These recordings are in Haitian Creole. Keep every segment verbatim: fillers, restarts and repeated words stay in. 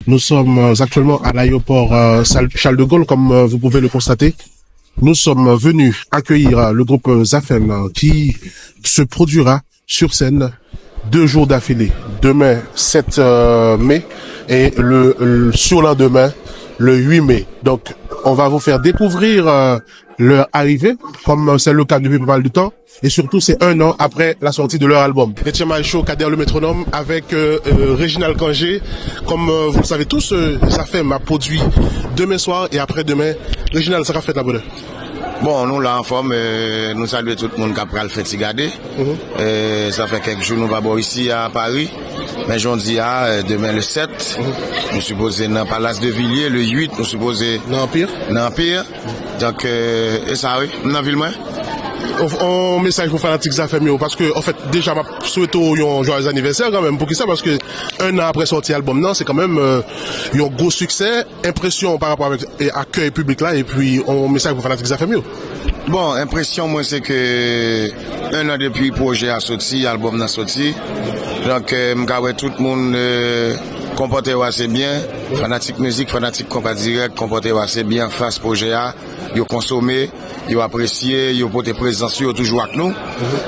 Nous sommes actuellement à l'aéroport euh, Charles de Gaulle, comme euh, vous pouvez le constater. Nous sommes venus accueillir euh, le groupe Zafem euh, qui se produira sur scène deux jours d'affilée. Demain, sept euh, mai, et le, le surlendemain, le huit mai. Donc, on va vous faire découvrir euh, leur arrivée, comme c'est le cas depuis pas mal de temps. Et surtout, c'est un an après la sortie de leur album. H M I Show, Kader le Métronome, avec euh, euh, Réginald Cangé. Comme euh, vous le savez tous, euh, Zafem a produit demain soir et après-demain. Réginald, sa k ap fèt la, brother? Bon, nou la anfòm, euh, nou salye tout moun k ap pral fè ti gade. Euh, sa fè kèk jou nou pa bò isi a Pari. Men jodi a, euh, demen le sèt, nou sipoze nan Palace de Villiers, le uit, nou sipoze Nan Anpir? Nan Anpir. Donk, euh, e sa wi, m nan vil mwen. On, on mesaj pou fanatik Zafem yo, paske an fèt deja m ap swete w yon joyeux anniversaire kanmenm. Poukisa? Paske un an apre sòti album nan, se kanmenm euh, yon gwo siksè. Enpresyon w pa rapò avèk e, akèy piblik la, epi on mesaj pou fanatik Zafem yo. Bon, enpresyon mwen se ke un an depi pwojè a soti, album nan soti. Donk euh, m ka wè tout moun euh, konpòte yo ase byen. Fanatik mizik, fanatik konpa dirèk, konpòte yo ase byen fas pwojè a. Yo konsome, yo apresye, yo pote prezans yo, yo toujou ak nou.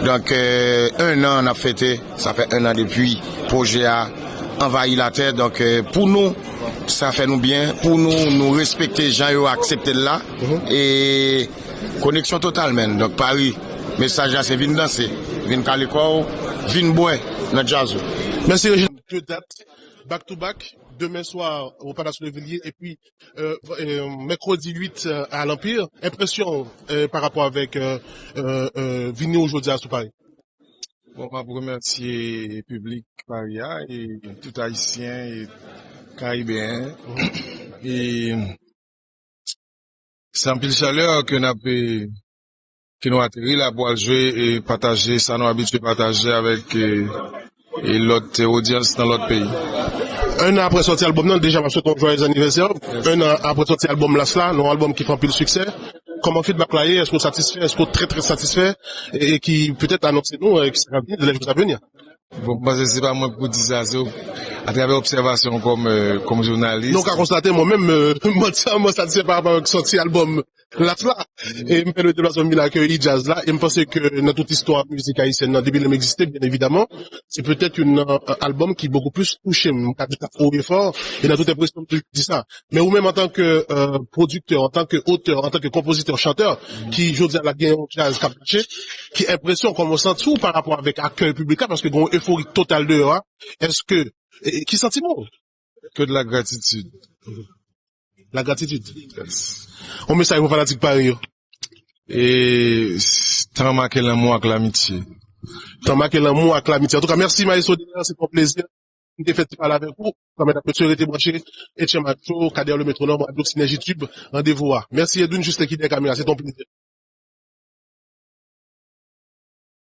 Donk, euh, un an n ap fete, sa fè un an depi pwojè a anvayi latè. Donk, euh, pou nou, sa fè nou byen. Pou nou, nou respekte jan yo aksepte l la. E koneksyon total, menn. Donk, Pari, mesaj la se vin danse, vin kale kò w, vin bwè nan djaz ou. Mèsi, Reginald. De dat, back to back, demen swa o Palace de Villiers, epi euh, euh, mèkredi uit euh, a l'Empire. Enpresyon w euh, pa rapò avèk euh, euh, euh, vini w jodi a sou Pari? Bon, m ap remèsye piblik Pari a e tout Ayisyen e Karibeyen. E se anpil chalè ke n ap ke nou ateri la pou al jwe e pataje sa nou abitye pataje avèk e, e lòt odyans nan lòt peyi. Un an apre sòti album nan, deja m ap swete yon joyeux anniversaire. Un an apre sòti album Las la, yon album ki fè anpil siksè. Kòman feedback la ye? Èske w satisfè? Èske w trè trè satisfè? E, e ki petèt anonse nou e, ki sa k ap vini, nan jou k ap vini. Bon, m panse se pa mwen pou di sa, se atravè obsèvasyon kòm euh, kòm jounalis. Nou ka konstate, mwen menm, euh, mwen tèlman satisfè pa rapò avèk sòti album Las la. E m fè le deplasman m vin akeyi djaz la. E m panse ke nan tout istwa mizik ayisyèn nan, depi lè m egziste, byen evidaman, se petèt youn nan euh, album ki bokou plis touche m, m ka di sa haut et fort. E nan tout enpresyon m toujou di sa. Men ou menm antanke euh, pwodiktè, antanke otè, antanke konpozitè, chantè, ki jodi a la gen yon djaz k ap mache, ki enpresyon, kòman w santi w pa rapò avèk akèy piblik la, paske gen yon efori total deyò a, èske, e, e, ki santiman w? Que de la gratitude. La gratitid. Yon mesaj pou fanatik Pari yo. E tan make lanmou ak lamitye. Tan make lanmou ak lamitye. Antouka, mèsi Maestro Dener, se te yon plezi. M te fè ti pale avèk ou. Kòm medam mesye, rete branche. H M I Show, Kader le Métronome, Radio Synergie Tube, randevou a. Mèsi Edwin Justin ki dèyè kamera, se te yon plezi.